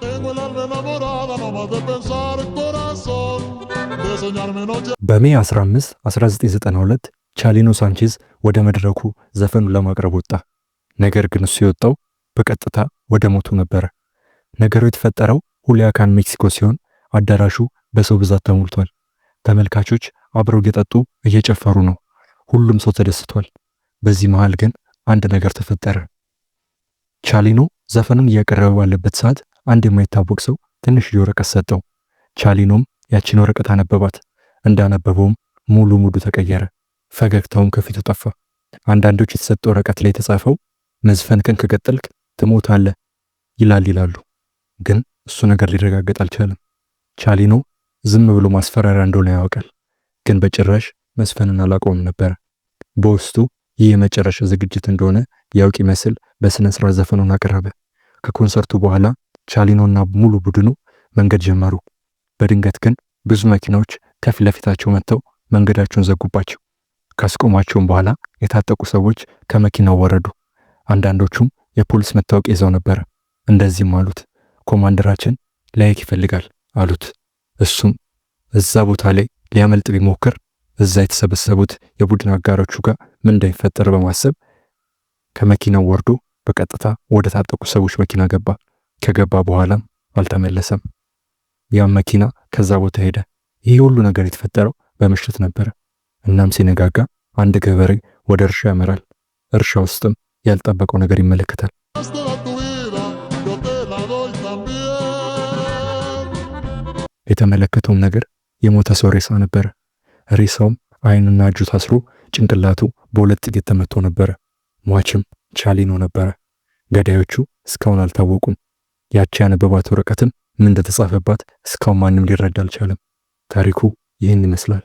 Tengo el alma enamorada, no más de pensar, corazón, de soñarme noche. በ May 15 1992 ቻሊኖ ሳንቼዝ ወደ መድረኩ ዘፈኑን ለማቅረብ ወጣ። ነገር ግን እሱ የወጣው በቀጥታ ወደ ሞቱ ነበረ። ነገሩ የተፈጠረው ሁሊያካን ሜክሲኮ ሲሆን አዳራሹ በሰው ብዛት ተሞልቷል። ተመልካቾች አብረው እየጠጡ እየጨፈሩ ነው። ሁሉም ሰው ተደስቷል። በዚህ መሃል ግን አንድ ነገር ተፈጠረ። ቻሊኖ ዘፈኑን እያቀረበ ባለበት ሰዓት አንድ የማይታወቅ ሰው ትንሽዬ ወረቀት ሰጠው። ቻሊኖም ያቺን ወረቀት አነበባት። እንዳነበበውም ሙሉ mood ኡ ተቀየረ። ፈገግታውም ከፊቱ ጠፋ። አንዳንዶች የተሰጠው ወረቀት ላይ የተጻፈው መዝፈንክን ከቀጠልክ ትሞታለህ ይላል ይላሉ። ግን እሱ ነገር ሊረጋገጥ አልቻለም። ቻሊኖ ዝም ብሎ ማስፈራሪያ እንደሆነ ያውቃል። ግን በጭራሽ መዝፈንን አላቆምም ነበር። በውስጡ ይህ የመጨረሻ ዝግጅት እንደሆነ ያውቅ ይመስል በስነ ስርዓት ዘፈኑን አቀረበ። ከኮንሰርቱ በኋላ ቻሊኖና ሙሉ ቡድኑ መንገድ ጀመሩ። በድንገት ግን ብዙ መኪናዎች ከፊት ለፊታቸው መጥተው መንገዳቸውን ዘጉባቸው። ካስቆሟቸውም በኋላ የታጠቁ ሰዎች ከመኪናው ወረዱ። አንዳንዶቹም የፖሊስ መታወቂያ ይዘው ነበር። እንደዚህም አሉት፣ ኮማንደራችን ሊያይህ ይፈልጋል አሉት። እሱም እዛ ቦታ ላይ ሊያመልጥ ቢሞክር እዛ የተሰበሰቡት የቡድን አጋሮቹ ጋር ምን እንደሚፈጠር በማሰብ ከመኪናው ወርዶ በቀጥታ ወደ ታጠቁ ሰዎች መኪና ገባ። ከገባ በኋላም አልተመለሰም። ያም መኪና ከዛ ቦታ ሄደ። ይህ ሁሉ ነገር የተፈጠረው በምሽት ነበረ። እናም ሲነጋጋ አንድ ገበሬ ወደ እርሻ ያመራል። እርሻ ውስጥም ያልጠበቀው ነገር ይመለከታል። Toda tu vida, yo te la doy también. የተመለከተውም ነገር የሞተ ሰው ሬሳ ነበረ። ሬሳውም ዓይኑና እጁ ታስሮ ጭንቅላቱ በሁለት ጥይት ተመቶ ነበረ። ሟችም ቻሊኖ ነበረ። ገዳዮቹ እስካሁን አልታወቁም። ያቺ ያነበባት ወረቀትም ምን እንደተጻፈባት እስካሁን ማንም ሊረዳ አልቻለም። ታሪኩ ይህን ይመስላል።